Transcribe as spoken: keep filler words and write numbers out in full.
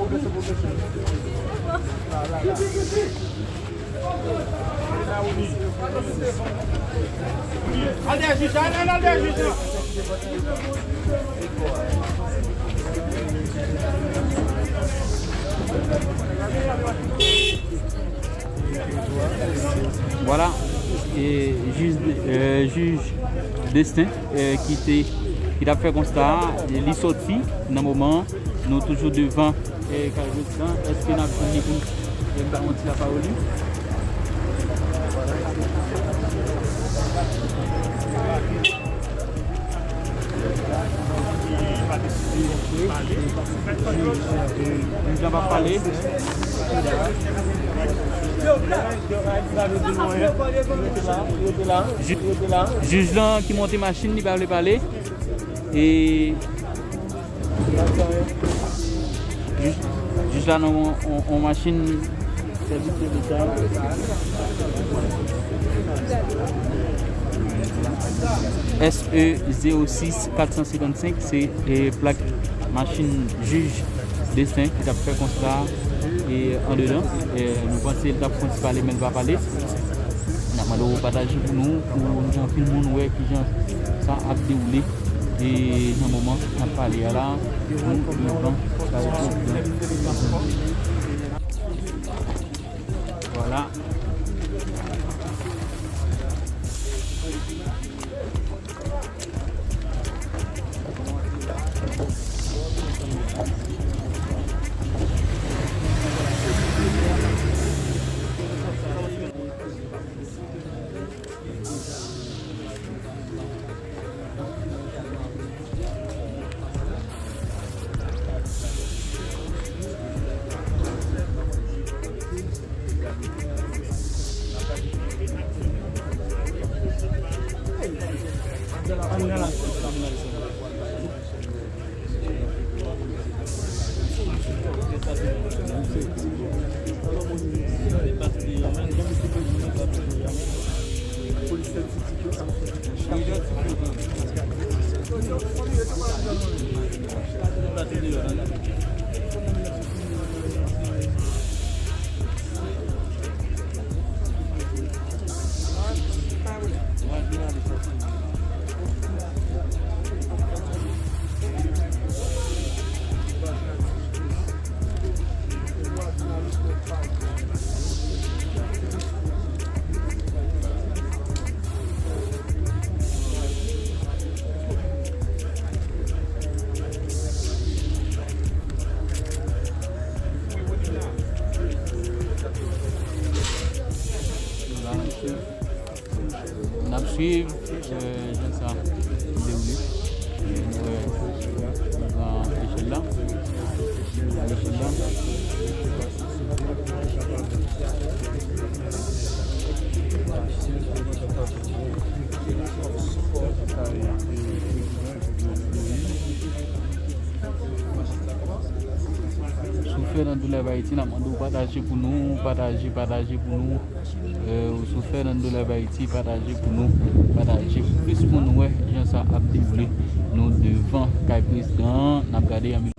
Al dèyè jij la, al, al dèyè jij la. Vwala, e jij, e jij Destin, e ki te, ki t ap fè konsta a, e li sòti nan moman an. Nou toujou devan, e kay prezidan. Èske n ap jwenn li pou, e ba yon ti lapawòl li? Jij la p ap pale. Jij, jij lan ki monte machin, li pa vle pale. E Jij, jij la nan yon, yon, yon machin sèvis de leta. S E zewo sis kat san senkannsenk, se, e, plak machin jij Destin ki t ap fè konsta, e, andedan. E, nou panse l t ap fè yon ti pale, men l pa pale. N ap mande w pataje pou nou, pou nou jan anpil moun wè kijan sa ap dewoule. E nan moman n ap pale a la, nou devan kay prezidan. Vwala. N ap swiv, e, jan sa ap dewoule. E, nou wè, nou pran echèl la. Echèl la. Sou Fernando Live Haïti, n ap mande w pataje pou nou, pataje, pataje pou nou. E, sou Fernando Live Haïti, pataje pou nou, pataje pou plis moun wè jan sa ap dewoule. Nou devan kay prezidan an, n ap gade anbi-